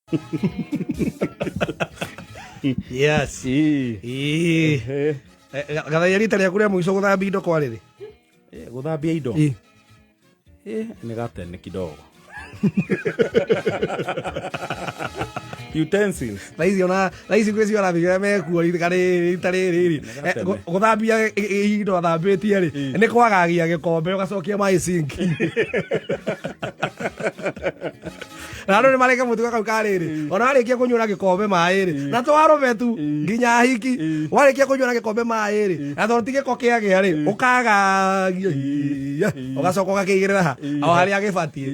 Yes. Ĩĩ. Ĩĩ. Ehe. Gathaia rita rĩaku rĩa mũico gũthambia indo kwarĩ rĩ? Gũthambia indo. Ĩĩ. Nĩ gatene kidogo. Utensils. Thaa ici ona thaa ici gwĩcio arathiĩ mekuo rita rĩrĩ Nĩ gatene. Gũthambia indo athambĩtie rĩ, nĩ kwagagia gĩkombe ũgacokia maĩ sinki. Na andũ nĩ mareke mũtugo kau ka rĩrĩ, ona warĩkia kũnyua na gĩkombe maĩ rĩ, na twarũme tu nginya hiki, warĩkia kũnyua na gĩkombe maĩ rĩ, na tondũ ti gĩko kĩagĩa rĩ, ũkagagia ũgacoka ũgakĩigĩrĩra ha o harĩa gĩbatiĩ.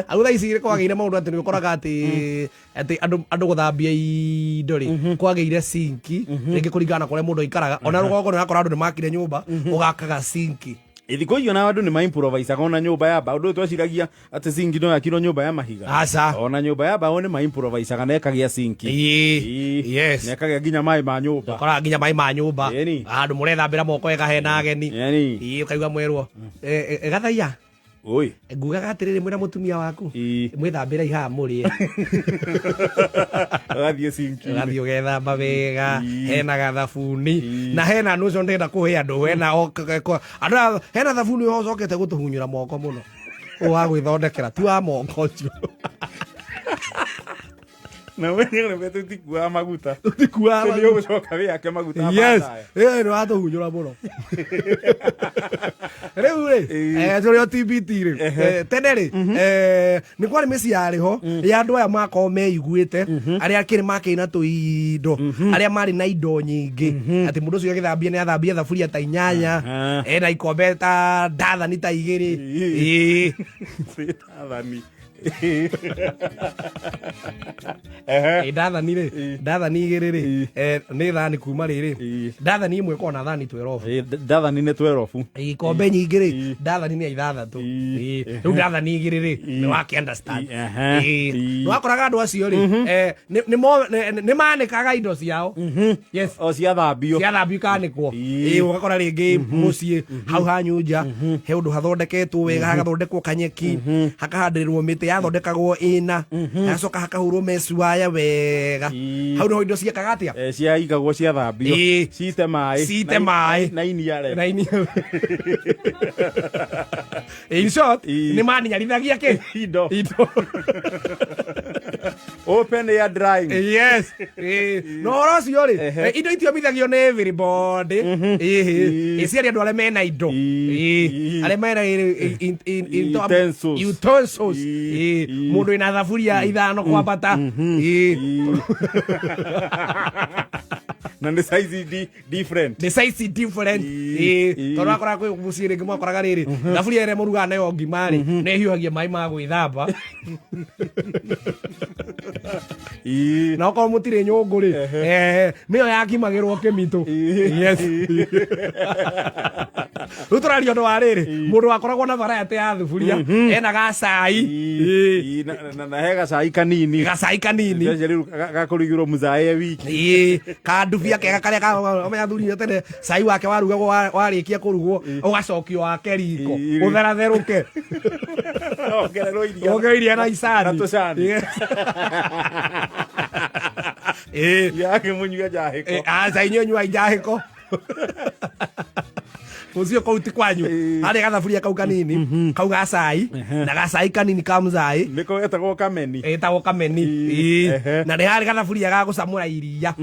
Rĩu thaa ici kwagĩire maũndũ atĩ nĩ ũkoraga atĩ andũ gũthambia indo rĩ, kwagĩire sinki rĩngĩ kũringana na kũrĩa mũndũ aikaraga. Ona rũgongo nĩ ũrakora andũ nĩ makire nyũmba ũgakaga sinki. Thikũ icio na andũ nĩ maimprovisaga ona nyũmba ya mbaũ. Ũndũ ũyũ tweciragia atĩ sinki no yakirwo nyũmba ya mahiga. Aca. Ona nyũmba ya mbaũ nĩ maimprovisaga na ĩkagĩa sinki. Ĩĩ. Yes. Na ĩkagĩa nginya maĩ ma nyũmba. Ũkoraga nginya maĩ ma nyũmba. Ĩni. Handũ mũrethambĩra moko wega hena ageni. Ĩni. Ĩĩ, ũkaigua mwerwo, "Gathaia, Oi. Ngugaga atĩrĩrĩ, mwĩna mũtumia waku, mwĩthambĩra ihaha mũrĩe." Ũgathiĩ sinki. Ũgathiĩ ũgethamba wega, hena gathabuni na hena andũ ũcio ndĩrenda kũhe andũ, hena andũ hena thabuni ũyũ ũcokete gũtũhunyũra moko mũno, ũyũ wa gwĩthondekera ti wa moko ũcio. Na wenyewe tũtikuaga maguta. Tũtikuaga. Nĩ ũgũcoka wĩhake maguta Yes. baadaye. Nĩ watũhunyũra mũno. Rĩu rĩ, tũrĩ o TBT rĩ, tene rĩ, nĩ kwarĩ mĩciĩ yarĩ ho ya andũ aya makorwo meiguĩte, arĩa akĩrĩ makĩrĩ na tũindo, arĩa marĩ na indo nyingĩ, atĩ mũndũ ũcio agĩthambia nĩ athambia thaburia ta 8, ena ikombe ta ndathani ta 2. Ĩĩ. Ndathani. Ndathani rĩ, ndathani 2 rĩ, nĩ thani kuma rĩrĩ, ndathani 1 ĩkoragwo na thani 12. Ndathani nĩ 12. Ikombe nyingĩ rĩ, ndathani nĩ ya 6. Rĩu ndathani 2 rĩ, nĩ wake understand. Nĩ wakoraga andũ acio rĩ, nĩ manĩkaga indo ciao. Yes. O ciathambio. Ciathambio ikanĩkwo. Ũgakora rĩngĩ mũciĩ hau hanyu nja he ũndũ hathondeketwo wega, hagathondekwo kanyeki, hakahandĩrĩrwo mĩtĩ yathondekagwo ĩna, hagacoka hakahũrwo mecuaya wega. Hau nĩho indo ciekaga atĩa? Ciaigagwo ciathambio. Cite maĩ. Cite maĩ. Na iniare. Na ini. In short, nĩ maninyarithagia kĩ? Indo. Indo. Open air drying. Yes. No ũhoro ũcio rĩ, indo itiomithagio nĩ everybody. Ĩĩ, ciarĩ andũ arĩa mena indo. Arĩa mena Utensils. Utensils. Mũndũ wĩna thaburia 5 kwambata. Na nĩ size different. Nĩ size different. Tondũ wakoraga kwĩ mũciĩ rĩngĩ mwakoraga rĩrĩ, thaburia ĩrĩa mũrugaga nayo ngima rĩ, nĩ ĩhiũhagia maĩ ma gwĩthamba. Na okorwo mũtirĩ nyũngũ rĩ, nĩyo yakimagĩrwo kĩmitũ. Yes. Rĩu tũraria ũndũ wa rĩrĩ, mũndũ wakoragwo na variety ya thuburia, ena gacai. Na he gacai kanini. Gacai kanini. Especially rĩu gakũrugĩrwo mũcaĩ wiki. Kandubia kega karĩa kamenya thuri tene cai wake warugagwo warĩkia kũrugwo ũgacokio wake riko ũtheratherũke. Ongererwo iria. Ongererwo iria na icani. Na tũcani. Yes. Yake mũnyue njahĩko. Aca, inyuĩ nyuai njahĩko. Mũciĩ kũu ti kwanyu. Harĩa gathaburia kau kanini kau ga cai na gacai kanini ka mũcai. Nĩko getagwo kameni. Ĩtagwo kameni. Na nĩ harĩ gathaburia ga gũcamũra iria.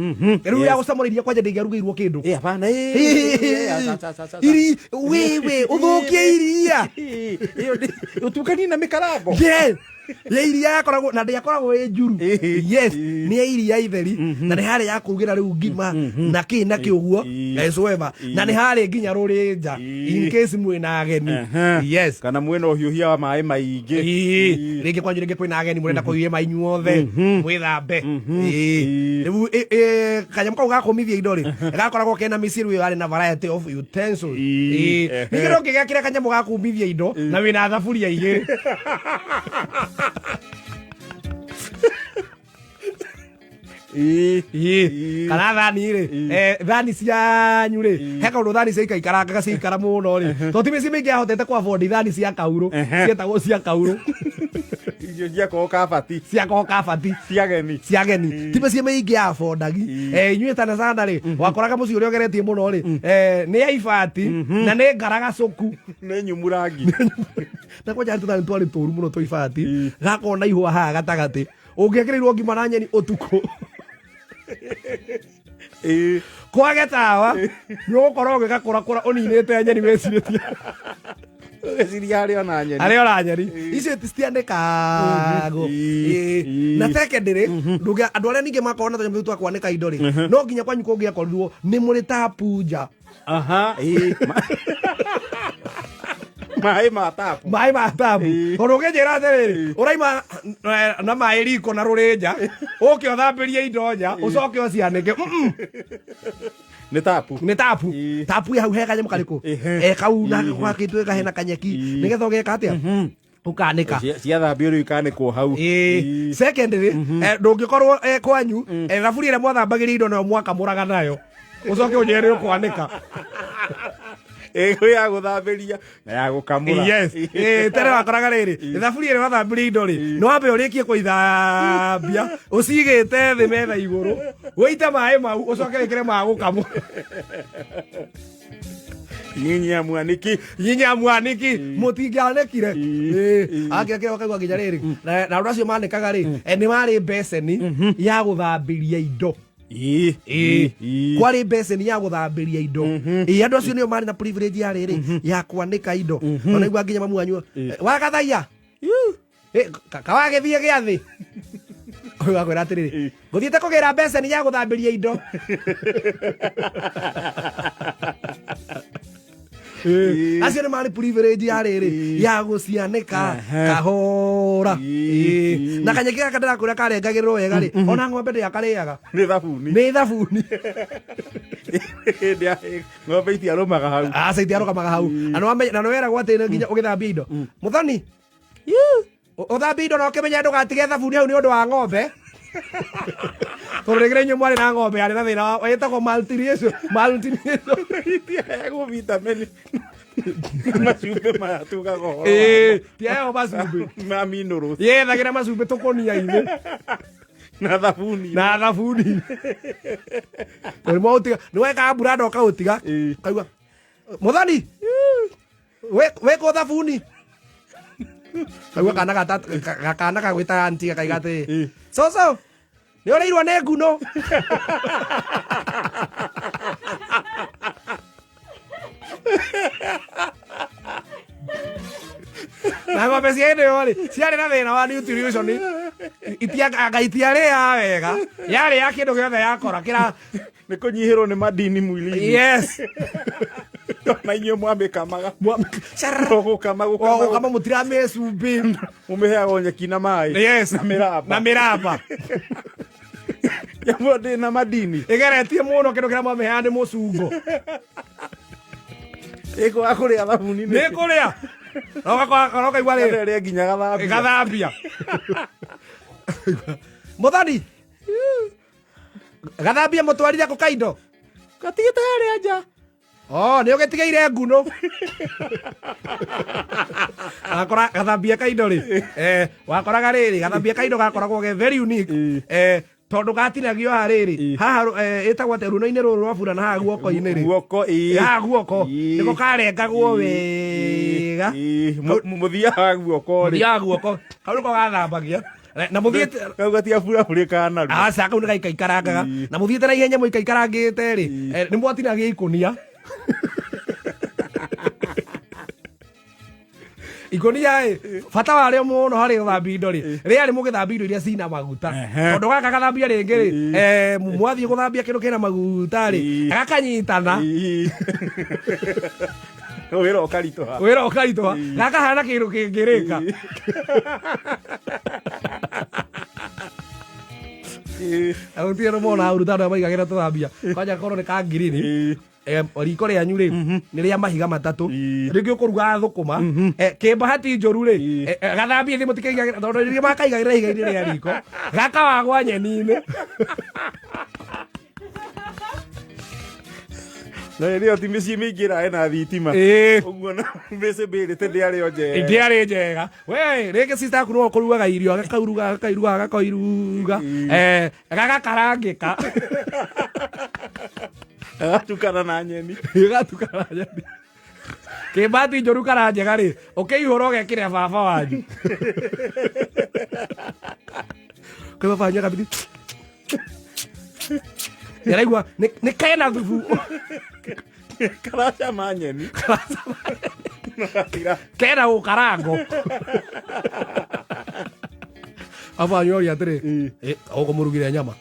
Rĩu ya gũcamũra iria kwanja ndĩngĩarugĩirwo kĩndũ. Hapana. Aca, aca, aca, aca. Iri wewe ũthũkie iria. Ĩyo ũtukanie na mĩkarango. Yes. Ya iria yakoragwo na ndĩakoragwo ĩ njuru. Yes, nĩ ya iria itheri, na nĩ harĩ ya kũrugĩra rĩu ngima na kĩ na kĩ ũguo whatever. Na nĩ harĩ nginya rũrĩnja in case mwĩna ageni. Yes. Kana mwĩna ũhiũhia wa maĩ maingĩ. Rĩngĩ kwanyu rĩngĩ kwĩna ageni, mũrenda kũhiũhia maĩ inyuothe mwĩthambe. Rĩu kanyamũ kau ga kũmithia indo rĩ, gakoragwo kena mĩciĩ rĩu ĩyo yarĩ na variety of utensils. Ningĩ no ũngĩgekĩra kanyamũ ga kũmithia indo na wĩna thaburia 2. Kana thani rĩ, thani cianyu rĩ, he kaũndũ thani ciaikaikarangaga ciaikara mũno rĩ, tondũ ti mĩciĩ mĩingĩ yahotete kũ afford thani cia kaurũ, cietagwo cia kaurũ. Icio ciakorwo kabati. Ciakorwo kabati. Cia ageni. Cia ageni, ti mĩciĩ mĩingĩ ya bondagi. Inyuĩ tana sana rĩ, wakoraga mũciĩ ũrĩa ũgeretie mũno rĩ, nĩ ya ibati na nĩ ngaragacũku. Nĩ nyumu rangi. Na kwanja tũthani twarĩ tũru mũno twa ibati, gakorwo na ihũa haha gatagatĩ, ũngĩekĩrĩirwo ngima na nyeni ũtukũ kwage tawa, nĩ ũgũkorwo ũgĩgakũrakũra ũninĩte nyeni wĩcirĩtie. Ũgĩciria harĩ ona nyeni. Arĩ ona nyeni icio citianĩkagwo. Na secondary, ndũngĩ andũ arĩa ningĩ makorwo na tũnyamũ tũu twa kwanĩka indo rĩ, no nginya kwanyu kũngĩakorirwo nĩ mũrĩ tapu nja. Aha, ĩĩ. Maĩ ma tapu. Maĩ ma tapu. Tondũ ũngĩnjĩra atĩrĩrĩ, ũraima na maĩ riko na rũrĩ nja, ũke ũthambĩrie indo nja, ũcoke ũcianĩke. Nĩ tapu. Nĩ tapu. Tapu ĩ hau he kanyamũ karĩkũ? Ehe. E kau na gwakĩtwo hena kanyeki, nĩgetha ũgeka atĩa? Ũkanĩka. Ciathambio rĩu ikanĩkwo hau. Ĩĩ. Secondly, ndũngĩkorwo kwanyu thaburia ĩrĩa mwathambagĩria indo nayo mwakamũraga nayo, ũcoke ũnjĩre nĩ ũkwanĩka. Ĩyo ya gũthambĩria na ya gũkamũra. Yes. Tene wakoraga rĩrĩ, thaburia ĩrĩa wathambĩria indo rĩ, nĩ wambe ũrĩkie kũithambia, ũcigĩte thĩ metha igũrũ, ũite maĩ mau, ũcoke wĩkĩre ma gũkamũra. Nyinyi ya mwaniki. Nyinya mwaniki mũtingĩanĩkire. Angĩakĩra ũkaigua nginya rĩrĩ, na andũ acio manĩkaga rĩ, nĩ marĩ mbeceni ya gũthambĩria indo. Kwarĩ mbeceni ya gũthambĩria indo. Ĩĩ, andũ acio nĩo marĩ na privilege ya rĩrĩ ya kwanĩka indo. Ona igua nginya mamu wanyu wagathaia kawagĩthiĩ gĩathĩ, ũyũ akwĩra atĩrĩrĩ, ngũthiĩte kũgĩra mbeceni ya gũthambĩria indo. Acio nĩ marĩ privilege ya rĩrĩ ya gũcianĩka kahora. Na kanyeki gaka ndĩrakwĩra karengagĩrĩrwo wega rĩ, ona ng'ombe ndĩakarĩaga. Nĩ thabuni. Nĩ thabuni. Hĩndĩ ya ng'ombe itiarũmaga hau. Aca, itiarũgamaga hau. Na na nĩweragwo atĩ nginya ũgĩthambia indo, mũthoni, ũthambie indo na ũkĩmenya ndũgatige thabuni hau nĩ ũndũ wa ng'ombe, tondũ rĩngĩ inyuĩ mwarĩ na ng'ombe yarĩ na thĩna ĩtagwo malnutrition, malnutrition. Itiheagwo vitamini. Macumbĩ maya tugaga ũhoro Tiaheo macumbĩ ma minerals. Yethagĩra macumbĩ tũkũnia-inĩ. Na thabuni. Na thabuni. Tondũ mwaũtiga nĩ wekaga mbura ndoka ũkaũtiga. Kaigua mũthoni wĩkũ thabuni, kaigua kana gakana gagwĩtaga anti gakaiga atĩ, "Cũcũ, nĩ ũrĩirwo nĩ nguno." Na ng'ombe cia hĩndĩ ĩyo rĩ, ciarĩ na thĩna wa nutrition, anga itiarĩaga wega, yarĩ ya kĩndũ gĩothe yakora kĩra. Nĩ kũnyihĩrwo nĩ madini mwĩrĩ-inĩ. Yes. Na inyuĩ mwamĩkamaga. Gũkama. Gũkama, gũkama. Gũkama mũtiramĩcumbĩ. Mũmĩheaga nyeki na maĩ. Yes. Na mĩramba. Na mĩramba. Nyamũ ndĩ na madini. Ĩgeretie mũno, kĩndũ kĩrĩa mwamĩheaga nĩ mũcungo. Ĩkwaga kũrĩa thabuni. Nĩ kũrĩa na ũkaigua rĩ ĩrĩa nginya gathambia. Gathambia. Mũthoni, gathambia mũtwarire kũ kaindo? Gatigĩte harĩa nja. Oh, nĩ ũgĩtigĩire nguno. Wakora gathambia kaindo rĩ, wakoraga rĩrĩ gathambia kaindo gakoragwo ge very unique, tondũ gatinagio haha rĩrĩ haha, ĩtagwo atĩa, runo-inĩ rũrũ rwa bura na haha guoko-inĩ rĩ. Guoko, ĩĩ. Haha guoko nĩko karengagwo wega. Mũthia wa guoko rĩ. Mũthia wa guoko kau nĩko gathambagia na mũthiĩte Kau gatiaburabũrĩkaga narua. Aca, kau nĩ gaikaikarangaga na mũthiĩte na ihenya mũikaikarangĩte rĩ, nĩ mwatinagia ikũnia. Ikũnia ĩ bata warĩo mũno harĩ gũthambia indo rĩ, rĩarĩ mũgĩthambia indo iria cina maguta, tondũ gaka gathambia rĩngĩ rĩ, mwathiĩ gũthambia kĩndũ kĩna maguta rĩ, gakanyitana. Wĩra ũkaritũha. Wĩra ũkaritũha, gakahana kĩndũ kĩngĩrĩka. Gũtirĩ andũ mona hau andũ maigagĩra tũthambia kwanja korwo nĩ ka ngirini. Riko rĩanyu rĩ, nĩ rĩa mahiga matatũ. Rĩngĩ ũkũruga thũkũma, kĩmbahati njũru rĩ, gathambie thĩ mũtikaigagĩra, tondũ rĩrĩa makaigagĩra ihiga-inĩ rĩa riko gakawagwa nyeni-inĩ. Na ĩrĩa ti mĩciĩ mĩingĩ ĩrae na thitima. Ĩĩ. Ũguo na visibility ndĩarĩ o njega. Ndĩarĩ njega. We rĩngĩ sister yaku no kũrugaga irio agakauruga agakairuga agakairuga gagakarangĩka. Agatukana na nyeni. Gagatukana na nyeni. Kĩmbati njũru kana njega rĩ, ũkĩihũra ũgekĩrĩra baba wanyu. Kwĩ baba wanyu akambithia. Nĩaraigua nĩ kena thubu. Karacama nyeni. Karacama. Kena gũkarango. Baba wanyu oria atĩrĩ, ũkũmũrugire nyama.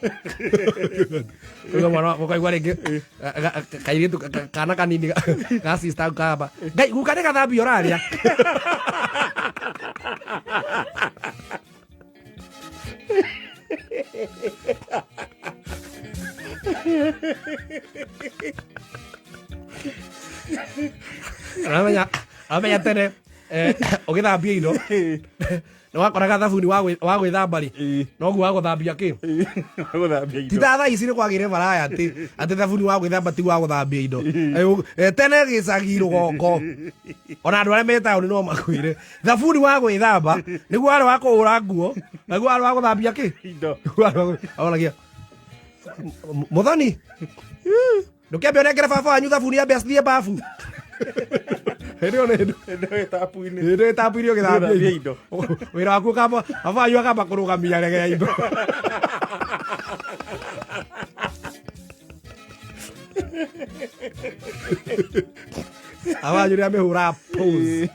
Ũkaigua mwana ũkaigua rĩngĩ kairĩtu kana kanini ga sister kamba. Ngai guka nĩ gathambia ũrarĩa. Aramenya tene ũgĩthambia indo nĩ wakoraga thabuni wa gwĩthamba rĩ noguo wa gũthambia kĩ Gũthambia indo. ti ta thaa ici nĩ kwagĩire baraya atĩ thabuni wa gwĩthamba ti wa gũthambia indo. Tene gĩcagi rũgongo ona andũ arĩa me taũni no makwĩre thabuni wa gwĩthamba nĩguo warĩ wa kũhũra nguo naguo warĩ wa gũthambia kĩ Indo. Onagia Muthoni ndũkĩambe ũnengere baba wanyu thabuni ambe acithie babu. Hĩndĩ ĩyo nĩ Hĩndĩ ĩyo ĩtapu-inĩ. Hĩndĩ ĩyo ĩtapu-inĩ ũgĩthambia Ũgĩthambia indo. Wĩra waku ũkamba baba wanyu akamba kũrũgamia rege ya indo. Baba wanyu nĩ amĩhũraga pose.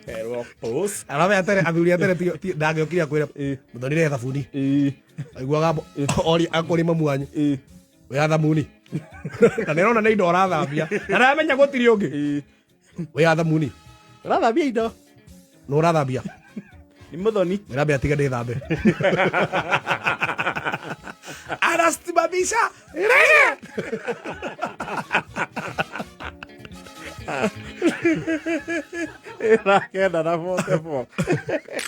Herwo pose. Aramenya tene athuri a tene ndangĩokire akwĩre Muthoni rehe thabuni. Aiguaga oria akũrĩ mamu wanyu. Wĩra thamuni. Na nĩarona nĩ indo ũrathambia. Na ndaramenya gũtirĩ ũngĩ. Wĩra thamuni. Ũrathambia indo. Nũ ũrathambia? Nĩ Muthoni. Nĩrambe atige ndĩthambe. Anasimamisha rege. Ĩrakenda na 44.